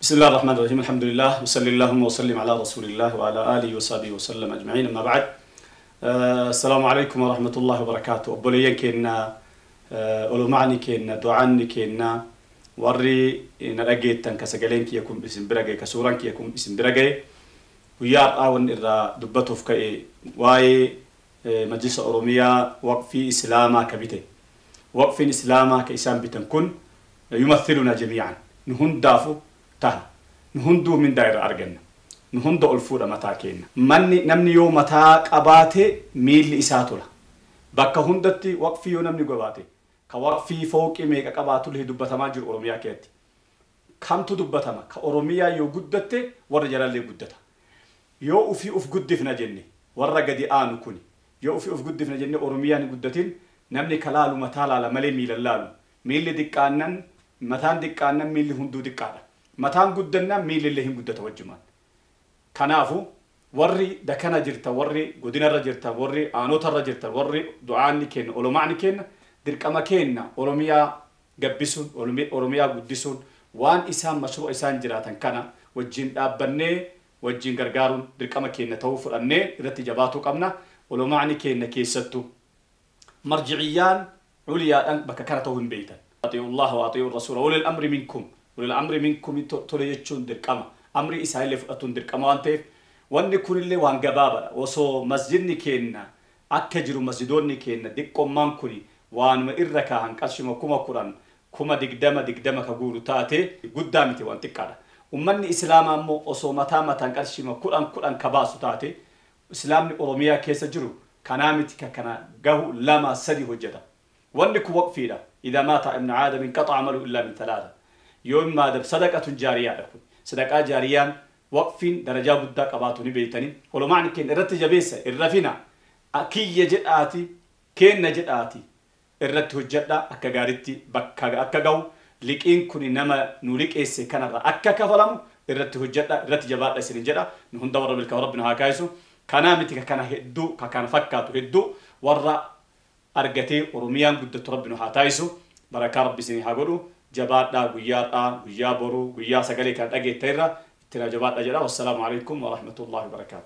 بسم الله الرحمن الرحيم، الحمد لله وصلى اللهم وسلم على رسول الله وعلى آله وصحبه وسلم أجمعين، أما بعد. السلام عليكم ورحمة الله وبركاته. Obboleeyyan keenya، ulumaani keenya، du'aanni keenya، warri na dhageettan, ka sagaleen kiyya kun isin bira gahe, ka suuraan kiyya kun isin bira gahe, guyyaa har'aa wanni irraa dubbatuuf ka'e waa'ee Majlisa Oromiyaa waqfii Islaamaa ka bite. Waqfiin Islaamaa ka isaan bitan kun يمثلنا جميعا, nu hundaafu taha, nu hunduu mindaa irraa arganna, nu hunda ol fuudha mataa keenya. Manni namni yoo mataa qabaate miilli isaa tola. Bakka hundatti waqfii yoo namni gabaate, ka waqfii fooqii meeqa qabaatullee dubbatamaa jiru Oromiyaa keessatti. Kamtu dubbatama? Ka Oromiyaa yoo guddatte warra jalallee guddata. Yoo ufii uf guddifna jenne, warra gadi aanu kuni yoo ufii uf guddifna jenne Oromiyaan hin guddatin, namni ka laalu mataa laala malee miila laalu. Miilli diqqaannan, mataan diqqaannan, miilli hunduu diqqaadha. Mataan guddannaan miilli illee hin guddata wajjumaan. Kanaafu warri dakana jirta, warri godinarra jirta, warri aanotarra jirta, warri du'aanni kenna, olomaani kenna, dirqama kenna Oromiyaa gabbisuun, Oromiyaa guddisuun, waan isaan mashruu'a isaan jiraatan kana wajjin dhaabbannee wajjin gargaaruun dirqama keenya ta'uu fudhannee irratti jabaatuu qabna. Olomaani keenya keessattuu marjiciyyaan culiyaadhaan bakka kana ta'uu hin beeytan. أطيعوا الله وأطيعوا الرسول وأولي الأمر منكم. أولي الأمر منكم tole jechuun dirqama. Amri isaanillee fudhatuun dirqama waan ta'eef, wanni kunillee waan gabaabaadha. Osoo masjidni keenya akka jiru, masjidoonni keenya diqqommaan kuni waanuma irra kaahan qarshima 10,000, 20,000, 20 ka guuru taate guddaa miti, waan xiqqaadha. Ummanni Islaamaa immoo osoo mataa mataan qarshima 10 10 ka baasu taate, Islaamni Oromiyaa keessa jiru kanaa miti, ka kana gahu lama sadi hojjeta. Wanni kun waqfiidha. إذا مات ابن آدم انقطع عمله إلا من ثلاثة. Yoo immaa صدقة جارية dha kun. Sadaqaa jaariyaan waqfiin darajaa guddaa qabaatu ni beeytanii. Olumaan keenya irratti jabeessa, irra fina. Kiyya jedhaati, kenna jedhaati. Irratti hojjedha, akka gaariitti bakka akka gahu, liqiin kun nama nu liqeesse kanarra akka kafalamu irratti hojjedha, irratti jabaadha isin jedha. Nu hunda warra milkaa Rabbi nu haa kaayisu. Kanaa miti, ka kana hedduu, ka kana fakkaatu hedduu warra argatee Oromiyaan guddattu Rabbi nu haa taayisu. Barakaa Rabbi isin haa godhu. Jabaadhaa. Guyyaadhaa, guyyaa boruu, guyyaa sagalee kan dhageetta irra itti jabaadha jedha. والسلام عليكم ورحمة الله وبركاته.